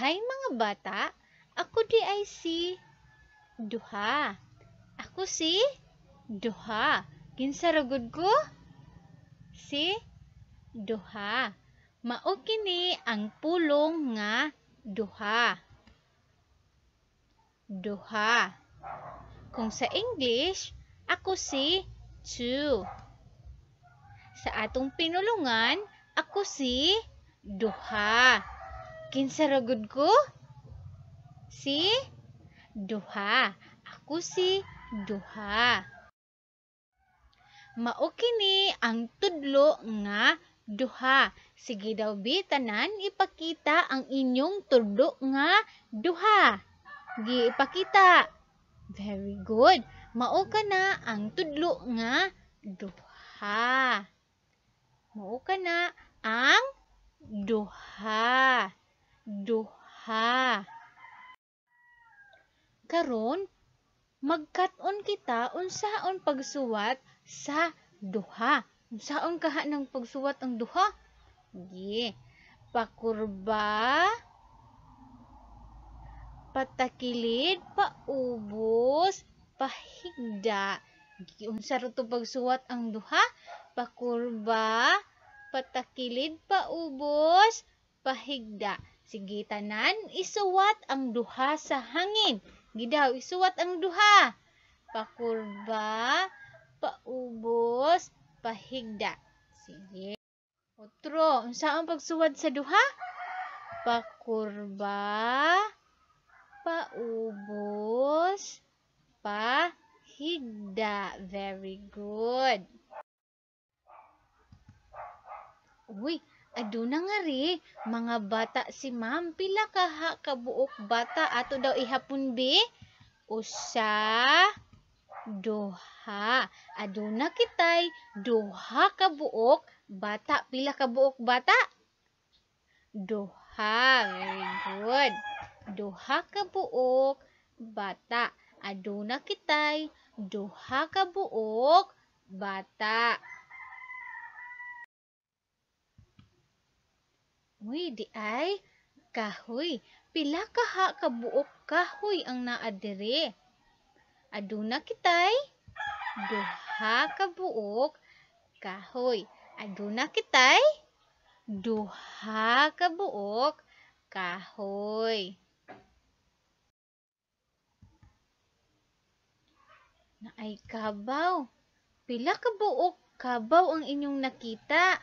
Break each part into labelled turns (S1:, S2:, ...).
S1: Hi, mga bata, ako diay si Duha. Ako si Duha. Kinsa ra gud ko? Si Duha. Mao kini ang pulong nga duha. Duha. Kung sa English, ako si two. Sa atong pinulungan, ako si duha. Kinsa ra gud ko? Si duha. Ako si duha. Mao kini ang tudlo nga duha. Sige daw bi tanan, ipakita ang inyong tudlo nga duha. Gi ipakita. Very good. Mao kana ang tudlo nga duha. Mao kana ang duha. Duha. Karon magkat-on kita unsaon pagsuwat sa duha. Unsaon kaha nang pagsuwat ang duha? Gi. Pakurba, patakilid, paubos, pahigda. Gi, unsa ra to pagsuwat ang duha? Pakurba, patakilid, paubos, pahigda. Sige tanan, isuwat ang duha sa hangin. Gidaw, isuwat ang duha. Pakurba, paubos, pahigda. Sige. Otro, unsa ang pagsuwat sa duha? Pakurba, paubos, pahigda. Very good. Uy, aduna nga ri mga bata si ma'am. Pila kaha kabuok bata ato daw ihapon bi? Usa, duha. Aduna kitay duha ka buok bata. Pila ka buok bata? Duha. Very good. Duha ka buok bata. Aduna kitay duha ka buok bata. Uy, di ay kahoy. Pila kaha ka buok kahoy ang naa diri? Aduna kitay duha ka buok kahoy. Aduna kitay duha ka buok kahoy. Naay kabaw. Pila ka buok kabaw ang inyong nakita?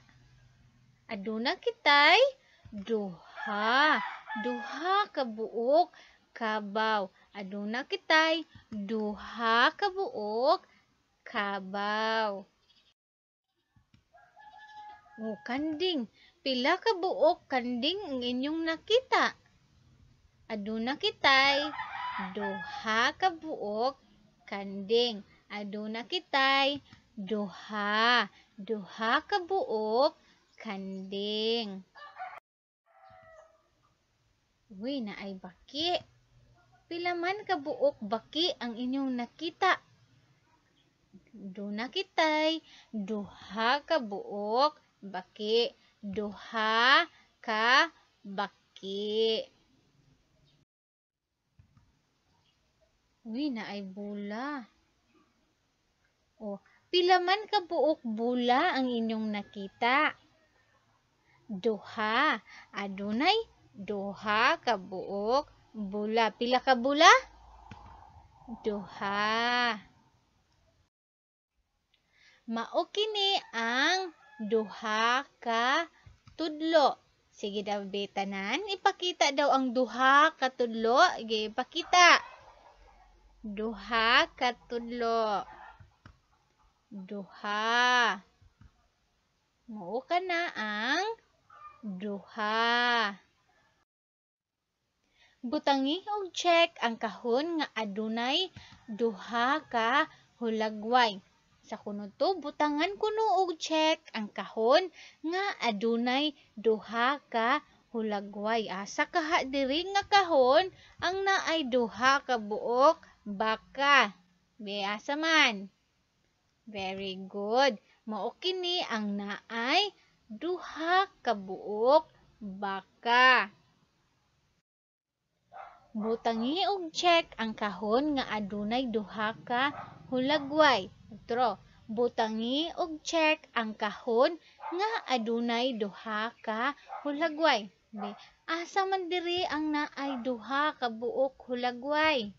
S1: Aduna kitay duha. Duha ka buok kabaw. Aduna kitay duha ka buok kabaw. O kanding. Pila ka buok kanding ang inyong nakita? Aduna kitay duha ka buok kanding. Aduna kitay duha. Duha ka buok kanding. Uy, naay baki. Pila man ka buok baki ang inyong nakita? Aduna kitay duha ka buok baki. Duha ka baki. Uy, naay bula. O, pila man ka buok bula ang inyong nakita? Duha. Adunay duha ka buok bula. Pila ka bula? Duha. Mao kini ang duha ka tudlo. Sige daw be tanan, ipakita daw ang duha ka tudlo. Sige, ipakita. Duha ka tudlo. Duha. Mao kana ang duha. Butangi og check ang kahon nga adunay duha ka hulagway. Sa kuno to, butangan kuno og check ang kahon nga adunay duha ka hulagway. Asa kaha diri nga kahon ang naay duha ka buok baka? Be, asa man? Very good. Mao kini ang naay duha ka buok baka. Butangi og check ang kahon nga adunay duha ka hulagway. Otro, butangi og check ang kahon nga adunay duha ka hulagway. Be, asa man diri ang naay duha ka buok hulagway?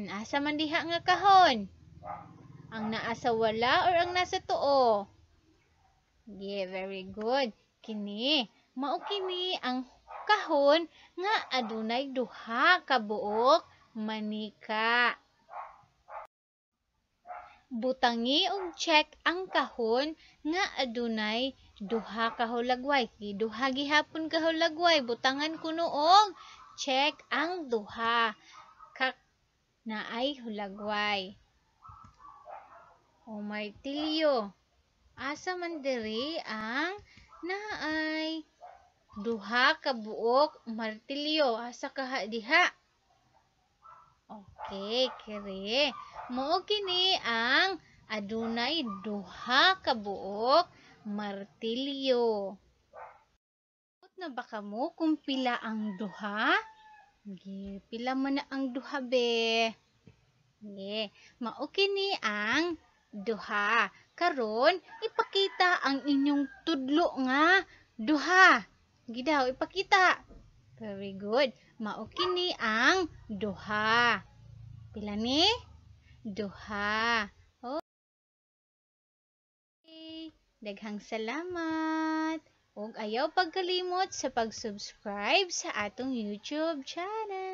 S1: Asa man diha nga kahon? Ang naa sa wala or ang nasa tuo? Yeah, very good. Kini, mao kini ang kahon nga adunay duha ka buok manika. Butangi og check ang kahon nga adunay duha ka hulagway. Duha gihapon ka hulagway, butangan kuno og check ang duha ka naay hulagway. O martilyo. Asa man diri ang naay duha ka buok martilyo? Asa kaha diha? Okay, kiri. Mao kini ang adunay duha ka buok martilyo. Na ba kamo kung pila ang duha? Ge, pila man na ang duha be? Ge, mao kini ang duha. Karon ipakita ang inyong tudlo nga duha. Gidaw, ipakita. Very good. Mao kini ang duha. Pila ni? Duha. Okay. Daghang salamat. Ug ayaw pagkalimot sa pag-subscribe sa atong YouTube channel.